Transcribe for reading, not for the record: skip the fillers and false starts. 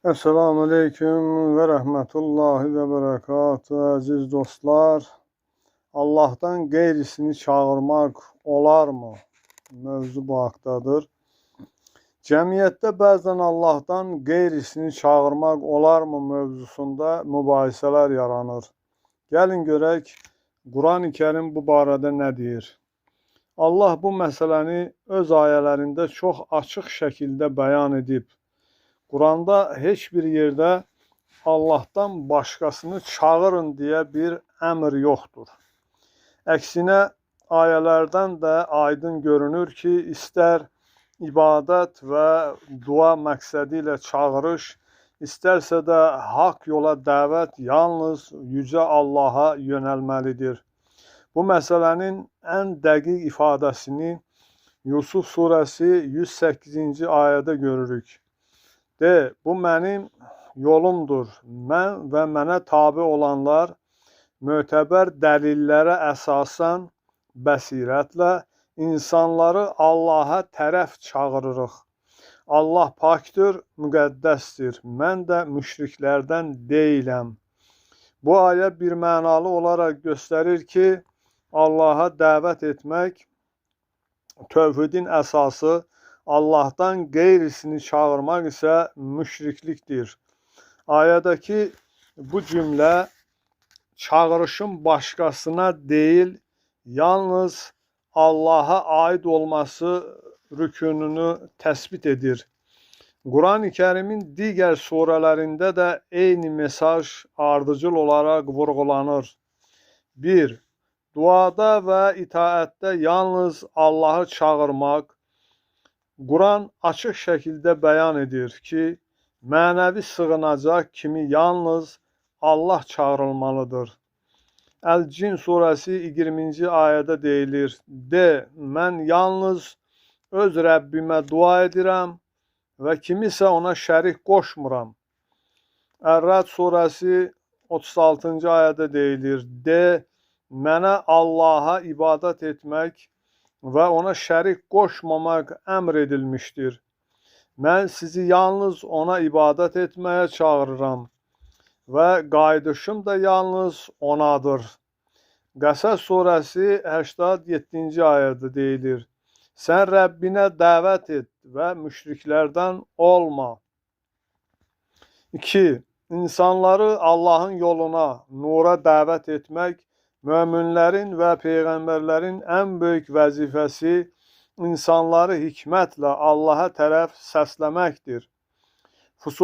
Esselamu Aleyküm və Rəhmətullahi və Bərəkatuhu, əziz dostlar. Allahdan qeyrisini çağırmaq olarmı? Mövzu bu haqdadır. Cəmiyyətdə bəzən Allahdan qeyrisini çağırmaq olarmı mövzusunda mübahisələr yaranır. Gəlin görək, Quran-ı Kərim bu barədə nə deyir? Allah bu məsələni öz ayələrində çox açıq şəkildə bəyan edib. Quranda heç bir yerdə Allahdan başqasını çağırın deyə bir əmr yoxdur. Əksinə, ayələrdən də aydın görünür ki, istər ibadət və dua məqsədi ilə çağırış, istərsə də haqq yola dəvət yalnız yücə Allaha yönəlməlidir. Bu məsələnin ən dəqiq ifadəsini Yusuf surəsi 108-ci ayədə görürük. De, bu mənim yolumdur. Mən və mənə tabe olanlar mötəbər dəlillərə əsasən bəsirətlə insanları Allaha tərəf çağırırıq. Allah pakdır, müqəddəsdir. Mən də müşriklərdən deyiləm. Bu ayə bir mənalı olaraq göstərir ki, Allaha dəvət etmək tövhidin əsası, Allahdan qeyrisini çağırmaq isə müşriklikdir. Ayədəki bu cümlə çağırışın başqasına deyil, yalnız Allaha aid olması rükününü təsbit edir. Quran-ı Kərimin digər surələrində də eyni mesaj ardıcıl olaraq vurğulanır. 1. Duada və itaətdə yalnız Allahı çağırmaq. Quran açıq şəkildə bəyan edir ki, mənəvi sığınacaq kimi yalnız Allah çağırılmalıdır. Əl-Cin surəsi 20-ci ayədə deyilir: De, mən yalnız öz Rəbbimə dua edirəm və kimisə ona şərik qoşmuram. Ər-Rəd surəsi 36-cı ayədə deyilir: De, mənə Allaha ibadət etmək və ona şərik qoşmamaq əmr edilmişdir. Mən sizi yalnız ona ibadət etməyə çağırıram və qayıdışım da yalnız onadır. Qəsəs surəsi 87-ci ayədə deyilir: Sən Rəbbinə dəvət et və müşriklərdən olma. 2. İnsanları Allahın yoluna, nura dəvət etmək möminlərin və peyğəmbərlərin ən böyük vəzifəsi insanları hikmətlə Allaha tərəf səsləməkdir. Fusul